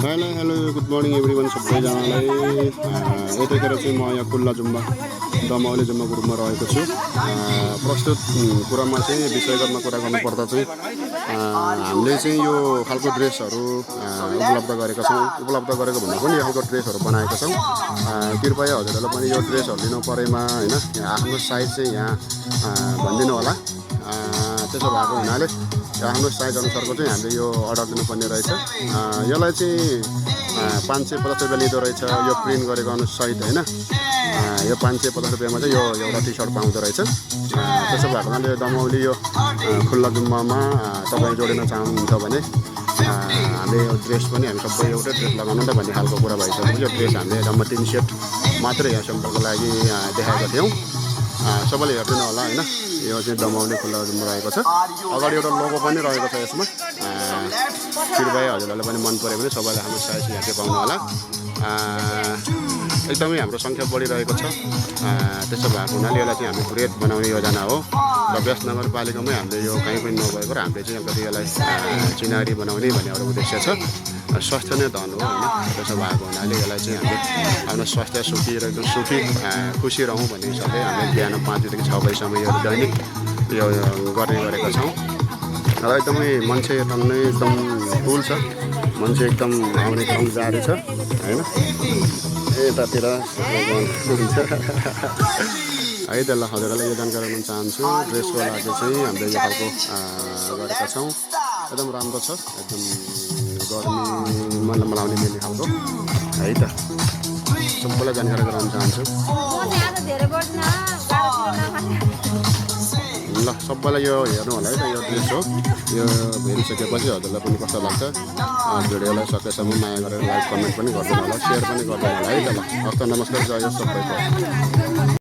Hello good morning everyone सबैजनालाई यतिखेर चाहिँ म यहाँ खुल्ला जुम्बा दमौली जुम्बाको रूपमा रहेको छु। प्रस्तुत कुरामा चाहिँ विषयगतमा कुरा गर्नुपर्दा चाहिँ हामीले चाहिँ यो खालको ड्रेसहरू उपलब्ध गरेको भनेको पनि यो खालको ड्रेसहरू बनाएका छौँ। कृपया हजुरहरूलाई पनि यो ड्रेसहरू लिनु परेमा होइन आफ्नो साइज चाहिँ यहाँ भनिदिनु होला। त्यसो भएको हुनाले आफ्नो साइज अनुसारको चाहिँ हामीले यो अर्डर दिनुपर्ने रहेछ। यसलाई चाहिँ 550 रुपियाँ लिँदो रहेछ यो प्रिन्ट गरेको अनुसहित होइन। यो 550 रुपियाँमा चाहिँ यो एउटा टी सर्ट पाउँदो रहेछ। त्यसो भएको हुनाले दमौली यो खुल्ला जुम्बामा तपाईँ जोडिन चाहनुहुन्छ भने हामीले यो ड्रेस पनि हामी सबै एउटै ड्रेस लगाउनु त भन्ने खालको कुरा भइसक्यो। यो ड्रेस हामीले जम्मा 3 सेट मात्रै यहाँ सेम्पलको लागि देखाएका थियौँ। सबैले हेरिदिनु होला होइन। यो चाहिँ दमौली खुल्ला जुम्बा रहेको छ। अगाडि एउटा लोगो पनि रहेको छ यसमा। कृपया हजुरहरूलाई पनि मन पऱ्यो भने सबैले हाम्रो साइज यहाँ चाहिँ पाउनु होला। एकदमै हाम्रो सङ्ख्या बढिरहेको छ। त्यसो भएको हुनाले यसलाई चाहिँ हामी ग्रेड बनाउने योजना हो र व्यस्त नगरपालिकामै हामीले यो कहीँ पनि नभएको र हामीले चाहिँ अलिकति यसलाई चिनारी बनाउने भन्ने एउटा उद्देश्य छ। स्वास्थ्य नै धन हो होइन। त्यसो भएको हुनाले यसलाई चाहिँ हामीले आफ्नो स्वास्थ्य सुखी र एकदम सुखी खुसी रहौँ भन्ने हिसाबले हामीले बिहान 5 बजीदेखि 6 बजीसम्म यो दैनिक यो गर्ने गरेका छौँ। र एकदमै मान्छे टन्नै एकदम फुल छ। मान्छे एकदम आउने क्रम जारी छ होइन। यतातिर हुन्छ है त। ल हजुरहरूलाई यो जानकारी दिन चाहन्छु। ड्रेसको लागि चाहिँ हामीले यो खालको गरेका छौँ। एकदम राम्रो छ। एकदम गर्मीमा मलाउने मिल्ने खालको है त। सबैलाई जानकारी गराउन चाहन्छु। ल सबैलाई यो हेर्नु होला है त। यो ड्रेस हो। यो हेरिसकेपछि हजुरलाई पनि कस्तो लाग्छ भिडियोलाई सकेसम्म माया गरेर लाइक कमेन्ट पनि गरिदिनु होला, सेयर पनि गरिदिनु होला है त। ल हस्त नमस्कार, जय सबैको।